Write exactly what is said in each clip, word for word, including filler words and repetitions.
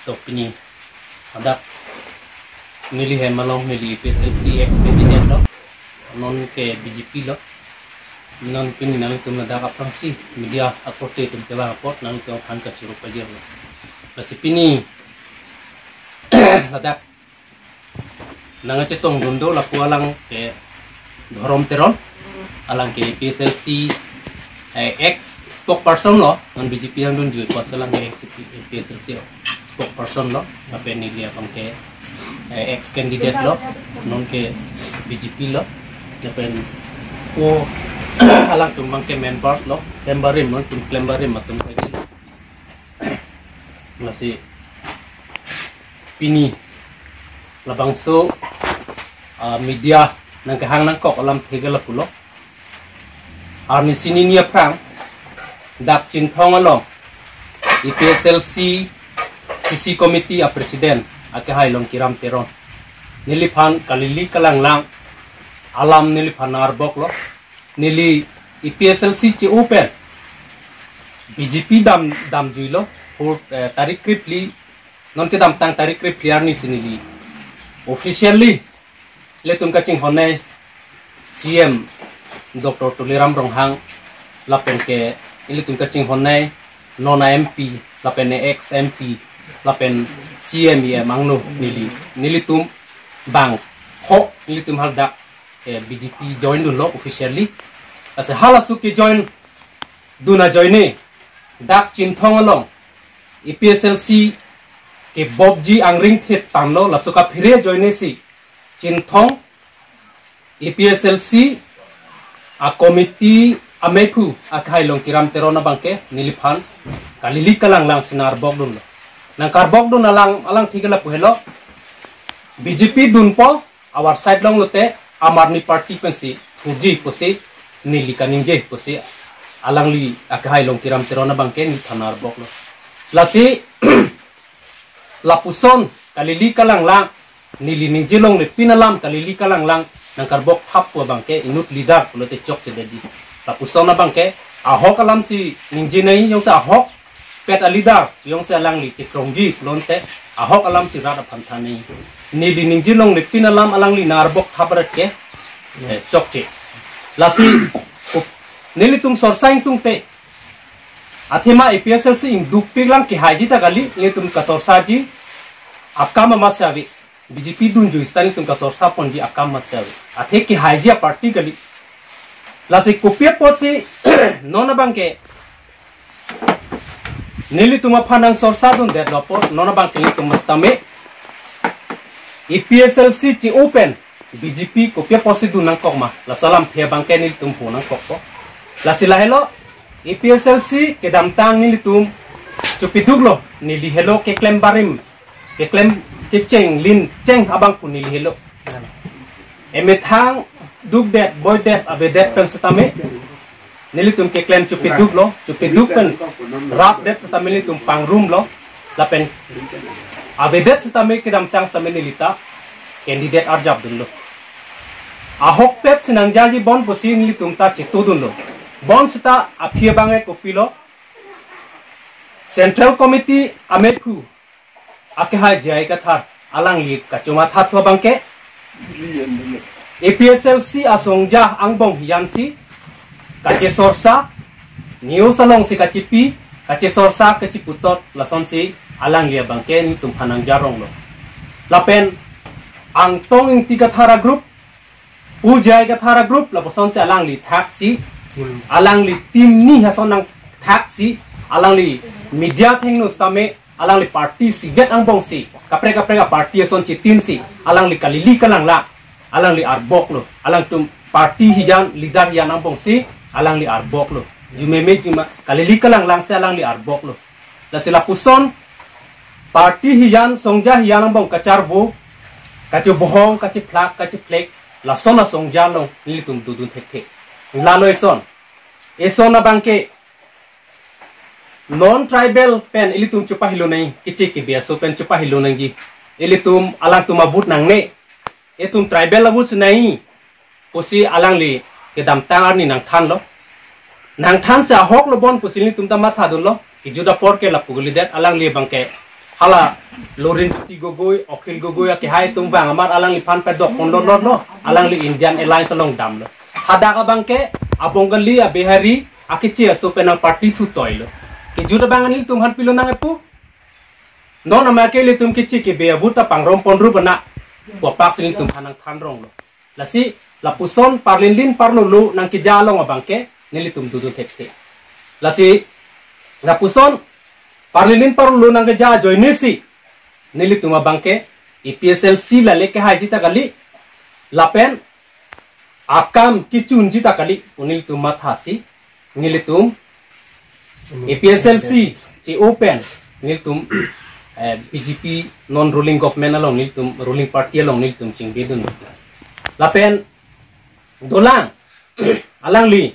To pini hadak neli hem along neli A P H L C ex candidate lo, non ke B J P lo. Non pini nangtum ladak aphrangsi media akorte atum kevang apot nangtum aphan kachoro pajirlo. Lasi pini ladak nangkachetongdun do lapu alang ke Dhorom Teron, alang ke A P H L C, eh, ex spokesperson lo, non B J P nangdunjui apotsi alang ke ex A P H L C spokesperson lo, lapen neli abang ke, eh, ex candidate lo, non ke B J P lo, lapen ko alangtum abang ke members lo, klembarim, nangtum klembarim atum saji lo. Lasi pini labangso, ah, media nangkehang nangkok alamthe ke lapulo. Arni sinini aphrang dak Chinthong along A P H L C C C committee a president akehai Longkiram Teron neliphan kalili kalanglang alam neliphan nang-arbok lo. Neli A P H L C che-open B J P dam damjui lo, four, eh, tarik krepli, non kedamtang tarik krepli arni si neli officially ilitum kachinghonnei C M Doctor Tuliram Ronghang, lapen ke ilitum kachinghonnei non a M P, lapen ex M P, lapen C M E M angno neli, nelitum bangpho nelitum hadak, eh, B J P joindunlo officially. Lasi halaso kejoin dun ajoine dak Chinthong along A P H L C kebobji angring thet tanglo, laso kaphere ajoine si Chinthong A P H L C a committee ameiphu akehai Longkiram Teron abang ke neliphan kalili kalanglang si nang-arbok dunlo. Nang-arbok dun alang, alangthe ke lapu helo, B J P dunpo, our side along lote Aam Aadmi Party pensi thurji pusi neli kaningje pusi alangli akehai Longkiram Teron abang ke neliphan nang-arbok lo. Lasi lapuson kalili kalanglang, neli ningje longle pin alam kalili kalanglang nang-arbok thap pu abang ke inut leader pulote chokchedetji. Lapuson abang ke ahok alam si ningjenei, jongsi ahokpet a leader jongsi alangli chekrongji pulote ahok alam si rat aphan thannei. Neli ningje longle pin alam alangli nang-arbok thap rat ke, eh, chokche. Lasi up-, nelitum sorsa ingtungte athema A P H L C ingdukpik lang kehaiji ta kali, nelitum kasorsaji akam amatsi ave. B J P dunjui seta nelitum kasorsa ponji akam amatsi ave. Athe kehaiji a party kali. Lasi kopi apotsi non abang ke nelitum aphan nang sorsa dundetlo apot, non abang ke nelitum setame A P H L C che-open B J P kopi apotsi dun nangkok ma, laso alamthe abang ke nelitum hu nangkokpo. Lasi lahelo, A P H L C kedamtang nelitum chepiduklo, neli helo keklem barim, keklem kecheng lin cheng abang pu neli helo. Emethang dukdet, boidet, avedet pen setame nelitum keklem chepiduklo, chepiduk pen rapdet setame nelitum pangrumlo, lapen avedet setame kedamtang setame neli ta candidate arjap dunlo. Ahokpet si nangjaji bon pusi nelitum ta chetudunlo. Bonseta aphi abang ke kopilo, Central Committee ameiphu akehai J I Kathar alangli kachomathathu abang ke A P H L C asongja angbong hijan si kachesorsa, news alongsi kachipi, kachesorsa kachiputot, lasonsi alangli abang ke nelitum aphan nangjaronglo. Lapen Angtong Ingti Kathar a group, Pu J I Kathar a group, lapusonsi alangli thaksi, alangli team ni ason nangthaksi, alangli media athengno setame, alangli party isivet angbongsi, kaprek kaprek a party ason chetinsi, alangli kalili kalanglang, alangli arboklo, alangtum party hijan, leader hijan angbongsi, alangli arboklo. Jumeme juma, kalili kalanglangsi alangli arboklo. Lasi lapuson, party hijan, songja hijan angbong kacharvo, kachibohong, kachiphlak, kachiphlek, lason asongja along nelitum dodun thekthe. Lalo eson. Eson abang ke non-tribal pen ilitum chepahilonang, kiche kibiaso pen chepahilonangji. Ilitum alangtum a-vote nangne. Itum tribal a-vote si nangji pusi alangli kedamtang arni nangthanlo. Nangthansi ahoklo bon pusi nelitum ta mathadunlo. Kejut apor ke lapu kalidet, alangli abang ke Hala Lurinjyoti Gogoi, Akhil Gogoi akehai atum vang amat alangliphan padok pondor lo, alangli Indian Alliance along damlo. Hadak abangke a-Bengali, a-Bihari, akeche aso pen nangparty thutoilo. Kejut abang nelitum aphan pilonang epu. Non amake ilitum keche kebe a-vote ta pangrom pondru bana. Pu apak si nelitumphan nangthanronglo. Lasi lapuson parlinlin parlolo nangkeja along abangke nelitum dodun thekthe. Lasi lapuson parlinlin parlolo nangkeja ajoinesi nelitum abangke A P H L C lale kehaiji ta kali, lapen akam kechunji ta kali pu nelitum mathasi nelitum A P H L C che-o pen nelitum, eh, B J P non ruling government along nelitum ruling party along nelitum chingbedun. Lapen dolang alangli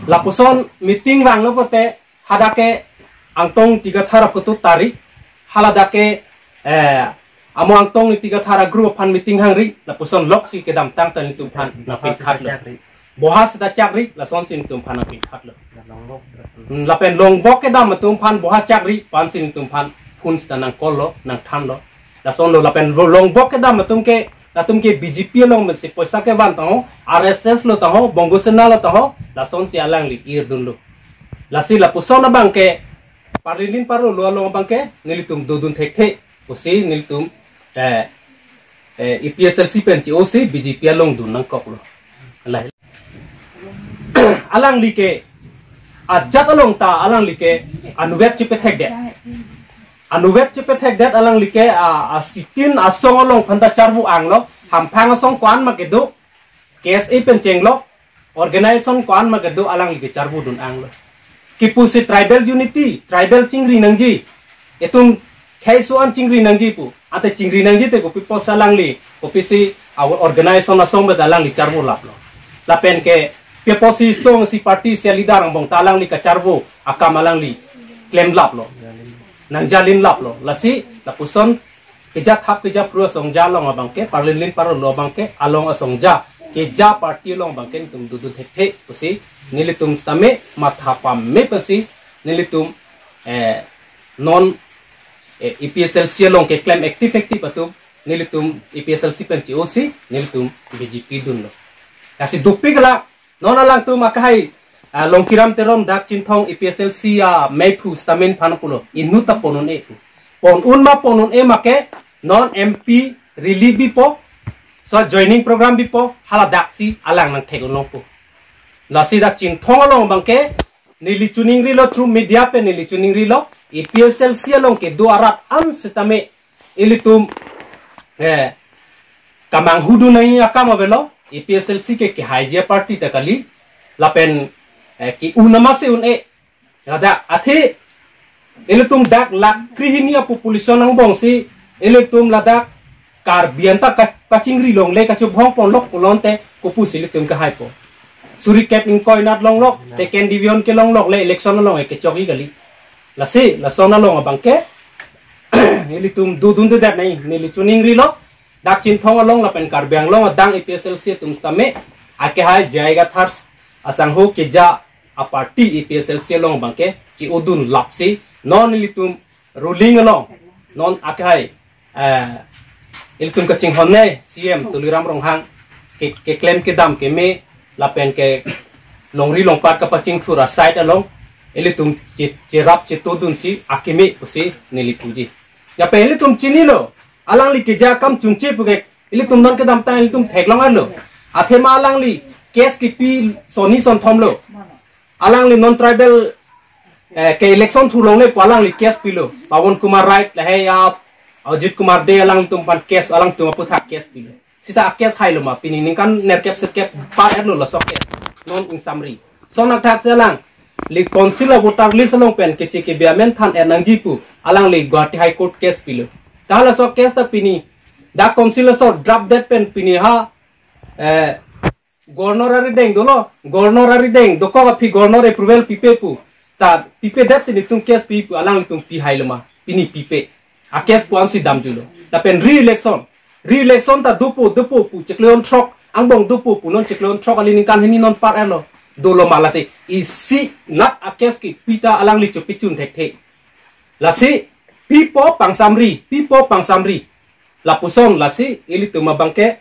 lapuson meeting vanglo pote hadak ke Angtong Tigathar aputu tari, haladak ke, eh, amo Angtong Tigathar a-group aphan meeting hangri, lapuson loksi kedamtang ta nelitumphan nangpikhatlo. Boha seta chakri, lasonsi nelitumphan nangpikhatlo. Hmm, lapen longbok kedam atumphan boha chakri pu ansi nelitumphan phone seta nang-call lo, nangthanlo. Lasonlo lapen lo-, longbok kedam atum ke, latum ke B J P along mesi poisa kevan tangho, R S S lo tangho, Bongo Sena lo tangho, lasonsi alangli irdunlo. Lasi lapuson abangke parlinlin parlolo along abangke nelitum dodun thekthe pusi nelitum, eh, eh, A P H L C pen che-osi B J P along dun nangkoklo. Lahai. Alangli ke ajat along ta alangli ke anuvet chepethekdet. Anuvet chepethekdet alangli ke a, a sitin asong along aphanta charvu anglo, hamphang asong ko-an ma kedo, K S A pen chenglok, organization ko-an ma kedo alangli ke charvudun anglo. Kipusi tribal unity, tribal chingri nangji. Itum khei so-an chingri nangji pu. Ante chingri nangji te kopi apotsi alangli, kopisi a-organization asong beda alangli charvulaplo. Lapen ke, pi apotsi song si party si a-leader angbong ta alangli kacharvu akam alangli klemlaplo. Nangjalinlaplo. Lasi, lapuson keja thap keja phru asong ja along abangke, parlinlin parlolo abangke, along asong ja, keja party along abangke nelitum dodun thekthe pusi nelitum sitame matha pame pusi nelitum, eh, non, eh, A P H L C along keklem active active atum nelitum A P H L C pen che-osi nelitum B J P dunlo. Lasi dopik la non alangtum akehai, ah, Longkiram Teron dak Chinthong A P H L C ameiphu sitame nephan pulo, inut ta pon un-e pu. Pon un ma pon un-e ma ke non M P release bipo, so joining program bipo, haladak si alang nangthek un-e pu. Lasi dak Chinthong along abangke neli chiningrilo, through media pen neli chiningrilo, A P H L C along kedo arat an sitame ilitum, eh, kamanghu dun nangji akam avelo, A P H L C ke kehaiji aparty ta kali, lapen, eh, ke-un nama si un-e. Ladak, athe, ilitum dak lakh krehini apopulation angbong si, ilitum ladak Karbi anta ka-, kachingri longle kachobhong ponlok pulote, kopusi ilitum kehaipo. Suri kep ingkoi anat longlok, second division ke longlok le election along ke chokji kali. Lasi, lason along abangke, ilitum dodundedet nangji, neli chiningrilo, dak Chinthong along lapen Karbi Anglong adang A P H L C atum sitame, akehai J I Kathar asangho keja aparty A P H L C along abangke, che-odun lapsi, non ilitum ruling along, non akehai, eh, ilitum kachinghon ne C M Tuliram Ronghang ke, keklem kedam keme lapen kelongri longpat kapachingthur aside along ilitum che-, cherap chetodunsi akeme pusi neli puji. Lapen ilitum chinilo, alangli keja akam chunche pu ke ilitum non kedamtang ilitum theklong arlo. Athema alangli case kipi sonni sonthom lo. Alangli non tribal, eh, ke election thulongle pu alangli case pilo. Pawan Kumar Rai lahei a Ajit Kumar Dey alangtum aphan case, alangtum aphuthak case pilo. Sita a-case hailo ma pini ningkan nerkep sirkep par-etlo laso case. Non ingsamri. Lason athak si alangli council a-voter list along pen keche kebe amen than-et nangji pu alangli Guwahati High Court case pilo. Ta laso case ta pini dak council laso draft det pen pini ha, eh, Governor arideng dolo, Governor arideng dokok aphi Governor approval pipe pu. Ta pipedet te netum case pi pu alanglitum pihailo ma, pini pipe. A-case pu ansi damjulo. Lapen re-election. Re-election ta dopo, dopo pu chiklo throk, angbong dopo pu non chiklo throk kali ningkan hini non par-etlo. Dolo ma lasi. Isi nat a-case kipi ta alangli chopichun thekthe. Lasi, Pipo pangsamri, pipo pangsamri. Lapuson lasi ilitum abangke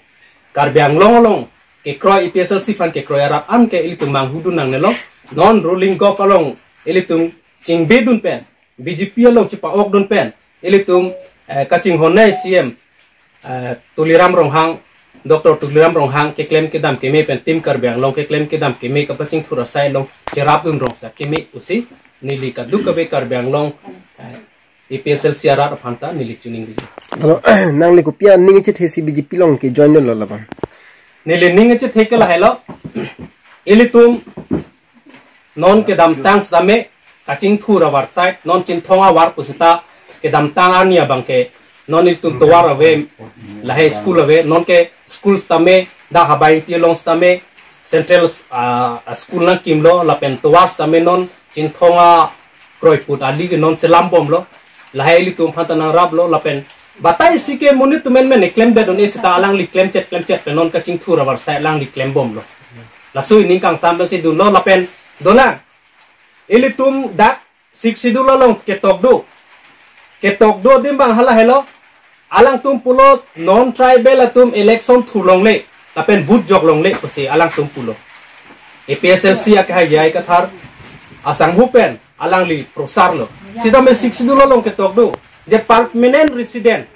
Karbi Anglong along kekroi A P H L C aphan kekroi arat anke ilitum manghudun nangnelo. Non ruling govt along ilitum chingbedun pen, B J P along chipa-okdun pen, ilitum eh, kachinghon C M eh, Tuliram Ronghang, Doctor Tuliram Ronghang keklem kedam keme pen Team Karbi Anglong keklem kedam keme kapachingthur asai along cherapdun rongsa keme pusi neli kadokave Karbi Anglong eh, A P H L C arat aphan ta neli chiningri. Alo, nangli kopi aning chethe si B J P along ke join lo labang? Neli ning chethe ke lahelo. Ilitum non kedamtang sitame kachingthur avar side, non Chinthong avar pusita kedamtang arni abangke non ilitum tovar ave, lahai school ave, non ke school sitame dak Habai Ingti along sitame central ah, school nangkimlo lapen tovar sitame non Chinthong akroiput adi ke non selambomlo. Lahai ilitum aphan ta nangraplo lapen batai si ke monit atum menmen klemdetdun-e sita alangli klemchet klemchet pen non kachingthur avar side alangli klembomlo. Laso ining kangsam ta si dunlo lapen dolang. Ilitum dak Sixth Schedule along ketok do. Ketok do adim abang halahelo. Alangtum pulo non-tribal atum election thur longle lapen vote jok longle pusi alangtum pulo. A P H L C akehai J I Kathar asangho pen alangli prosarlo. Sitame Sixth Schedule along ketok do je permanent resident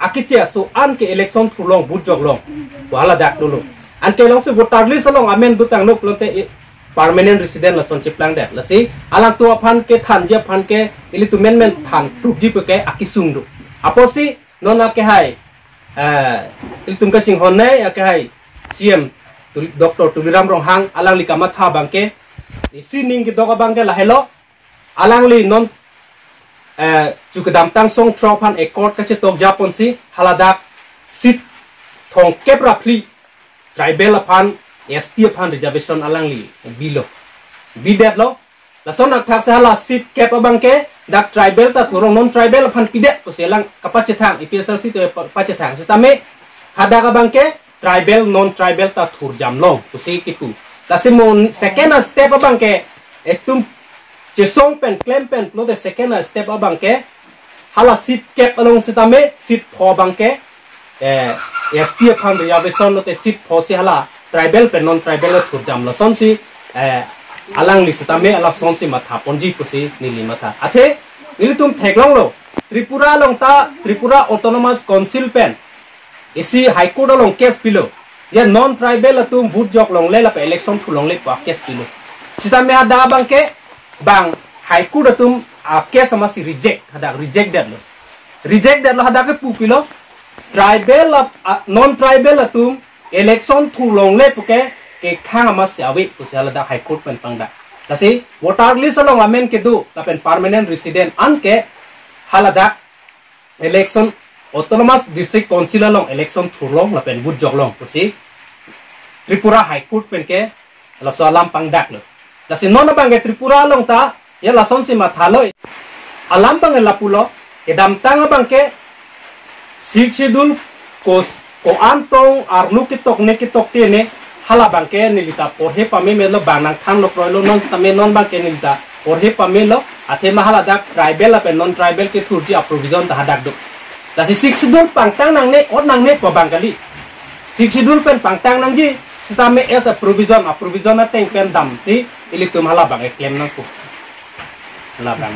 akeche aso anke election thur long vote jok long pu haladak dolo. Anke longsi voter list along amen dotang nok pulote eh, permanent resident lason cheplangdet. Lasi alangtum aphan kethanji aphan ke ilitum menmen than proof ji pu ke akesung do. Apotsi non akehai eh, ilitum kachinghon akehai C M Tul- Doctor Tuliram Ronghang alangli kamatha abangke isi ning kedok abangke lahelo. Alangli non eh, chu kedamtang song throk aphan accord kachetok japonsi haladak seat thomkep ra phli tribal aphan, S T aphan reservation alangli bilo. Bidetlo. Lason athak si hala seat kep abangke dak tribal ta thur long, non-tribal aphan pidet pusi alang kapachethang, A P H L C atum pa- pachethang. Sitame hadak abangke tribal non-tribal ta thurjam long pusi kipu. Lasi mo second a step abangke etum chesong pen klem pen pulote second a step abangke hala seat kep along sitame seat pho abangke eh, S T aphan reservation lote seat pho si hala tribal pen non-tribal lo thurjam lasonsi eh, alangli sitame alasonsi mathaponji pusi neli matha. Athe ilitum theklonglo Tripura along ta Tripura Autonomous Council pen isi High Court along case pilo. Je non-tribal atum vote jok longle lapen election thur longle pu case pilo. Sitame hadak abangke bang High Court atum a case amatsi reject, hadak reject detlo. Reject detlo hadak ke pu pilo. Tribal ap- a- non-tribal atum election thur longle puke kekhang amatsi ave pusi haladak High Court pen pangdak. Lasi voter list along amen kedo lapen permanent resident anke haladak election Autonomous District Council along election thur long lapen vote jok long pusi Tripura High Court pen ke laso alam pangdaklo. Lasi non abangke Tripura along ta ya lasonsi mathalo. Alam abangke lapulo, kedamtang abangke Sixth Schedule kos ko-an tong arlo ketok ne ketok te ne hala abangke neli ta porhe pamemelo, bang nangthanlo kroilo, non sitame non abangke neli ta porhe pamelo, athema haladak tribal lapen non-tribal kethurji a-provision ta hadak do. Lasi Sixth Schedule pangtang nangne, ot nangne pu abang kali. Sixth Schedule pen pangtang nangji sitame as a provision, a-provision ateng pen damsi ilitum hala abangke klem nangpo. Hala abang.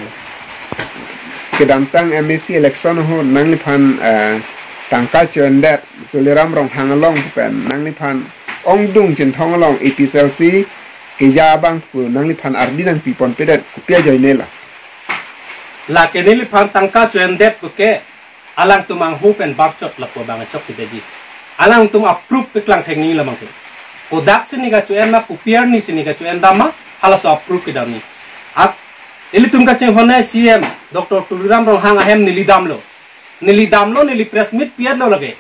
Kedamtang M A C election ahut nangliphan eh, tangka cho-endet Tuliram Ronghang along pen nangliphan ongdung Chinthong along A P H L C keja abang pu nangliphan ardi nangpiponpedet, kopi ajoine la? Lake neliphan tangka cho-endet puke alangtum anghu pen barchot lapu abang chok kebeji. Alangtum a-proof peklang thekni lamang ke. Kodak si ne kacho-en ma, kopi arni si ne kacho-en dam ma, halaso a-proof kedam ni. Ak ilitum kachinghon C M Doctor Tuliram Ronghang ahem neli damlo. Neli damlo, neli press meet pi-etlo lake.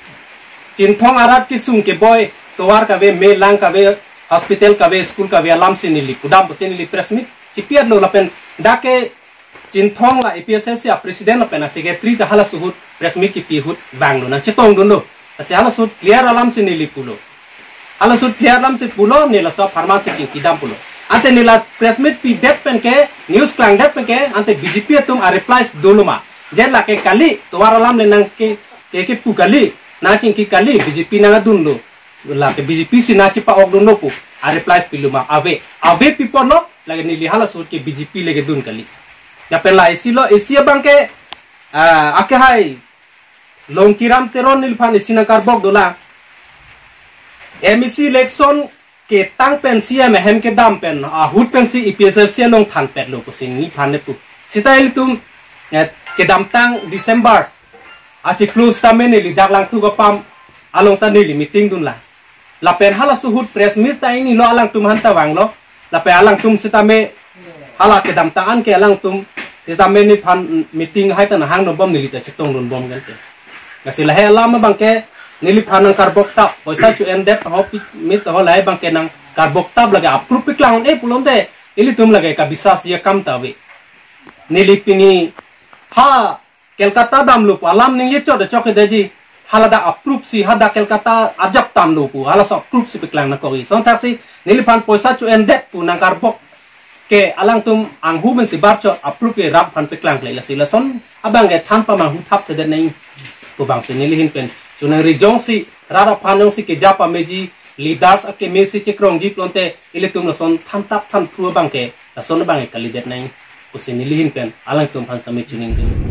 Chinthong arat kesung keboi, tovar kave, me lang kave, hospital kave, school kave alamsi neli pudam pusi neli press meet chipi-etlo lapen dak ke Chinthong la A P H L C a-president lapen a-secretary ta halaso ahut press meet kipi ahut vanglo, nangchetongdunlo. Lasi halaso ahut clear alamsi neli pulo. Halaso ahut clear alamsi pulo, ne laso apharman si chingkidam pulo. Ante ne la press meet pidet pen ke, news klangdet pen ke, ante B J P atum a-replies dolo ma. Je lake kali, tovar alam le nang ke, ke, kepu kali, nangchingki kali, B J P nangdunlo. Lake B J P si nangchepa-okdunlo pu. A reply si pilo ma, ave. Ave pi ponlo, lake neli halaso ahut ke B J P le kedun kali. Lapen la isi lo, isi abang ke, ah, akehai Longkiram Teron neliphan isi nangkarbok dolang. M A C election ketang pensi ahem kedam pen ahut pensi A P H L C along thanpetlo pusi neliphan nepu. Seta ilitum, eh, kedamtang December achiklo sitame neli dak Langtuk apam along ta neli meeting dunlang. Lapen halaso ahut press meet ta ingnilo, alangtum aphan ta vanglo. Lapen alangtum sitame hala kedamtang an ke alangtum sitame neliphan meeting hai ta nanghang nobom, neli ta chetongdunbom kan ke. Lasi lahei alam abang ke neliphan nangkarbok tap, poisa cho-endet ho pi-, mit ho lahei abang ke nangkarbok tap, lake approve paklang un-e pulote ilitum lake kabisas ya kam ta ave. Neli pini ha Kolkata damlo pu alam ningje chot chok kedaji, haladak approve si, hadak Kolkata ajap damlo pu, halaso approve si paklang nangkok-i. Lason thaksi neliphan poisa cho-endet pu nangkarbok ke alangtum anghu pensi barchot approve ke rat aphan paklang kle, lasi lason abang ke than pamanghu thapthedet nang pu abang si neli ahin pen choningri, jongsi rat aphan jongsi keja pameji, leaders akeme si chekrongji pulote ilitum lason than tap than phru abang ke, lason abang ke kalidet nang pusi neli ahin pen alangtum aphan sitame choningri.